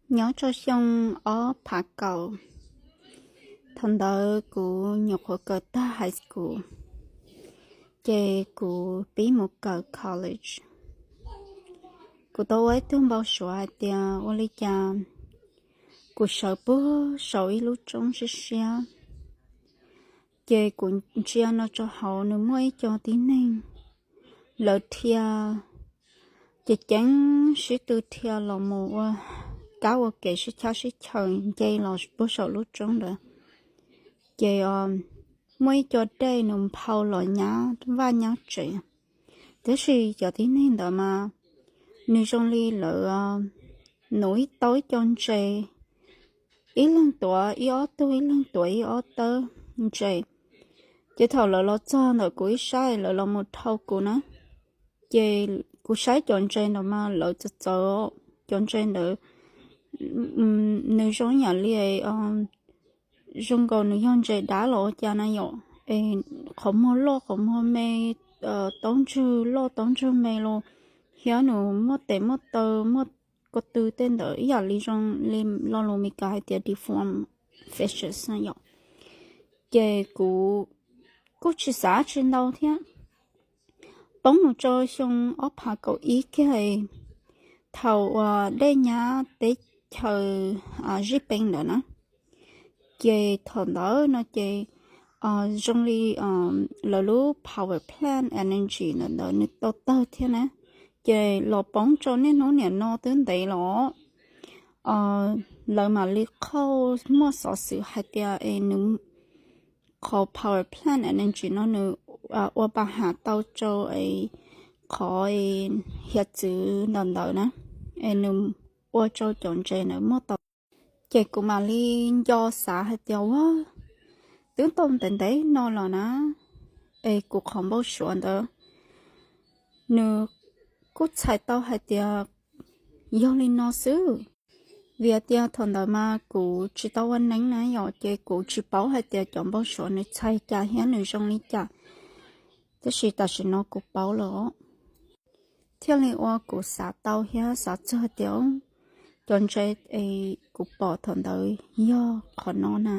Nyob rau xyoo ob phav kaum, thaum ntawd kuv nyuam qhuav kawm tag high school, ces kuv pib mus kawm college. Kuv tau ua ib tug npau suav hais tias ua li cas kuv sawv puag saum ib lub roob siab siab, ces kuv ntsia no rau hauv nws muaj ib co tib neeg, lawv dhia ceev ceev sib tw dhia los mus ua kab ua ke sib chab sib chaws nce los puag saum lub roob ntawd. Ces muaj ib co dej nws nphau los nyab vaj nyab tsev, tiam sis cov tib neeg ntawd mas nws zoo li lawv nuv ib tau ib co ntses, ib leeg tuav ib ob tug, ib leeg tuav ib ob tawb ntses. Ces thaum lawv los txog ntawm kuv ib sab, lawv los mus dhau kuv na, ces kuv saib cov ntses ntawd mas lawv txawv txawv, cov ntses ntawd nws zoo yam li zoo nkaus nws yog ntses dab los ua cas na yom, es qhov muag loj qhov muag me, taub ntswg loj taub ntswg me los, thiab nws muaj tes muaj taw muaj ko tw tej ntawd ib yam li zoo li lo lus Meskas hais tias deformed fishes na yom. Ces kuv kuj tsis xav tsis ntau thiab. Poob mus rau xyoo ob phav kaum ib kiag, thaum uas dej nyab teb chaws zij peev ntawd na, ces thaum ntawd no ces zoo li lawv lub power plant energy ntawd ntawd nws tau tawg thiab na, ces los poob rau niaj hnub niam no twb ntev los lawv mam li qhauj muaj xov xwm hais tias es nws qhov power plant energy no nws ua pa ham tau rau qhov hiav txwv ntawm ntawd na, es nws ua rau cov ntses ntawd muaj tau. Ces kuv mam li nco xav hais tias ua twb tau ntev ntev no los na, es kuv qhov npau suav ntawd nws kuj txhais tau hais tias yog li no xwb. Vim tias thaum ntawd mas kuv tsis tau ua neeb na yom, ces kuv tsis paub hais tias cov npau suav nws txhais cas thiab nws zoo li cas. Tab sis tam sim no kuv paub lawm, thiaj li ua kuv xav tau thiab xav txog tias cov ntses es kuv pom thaum ntawd yog qhov no na.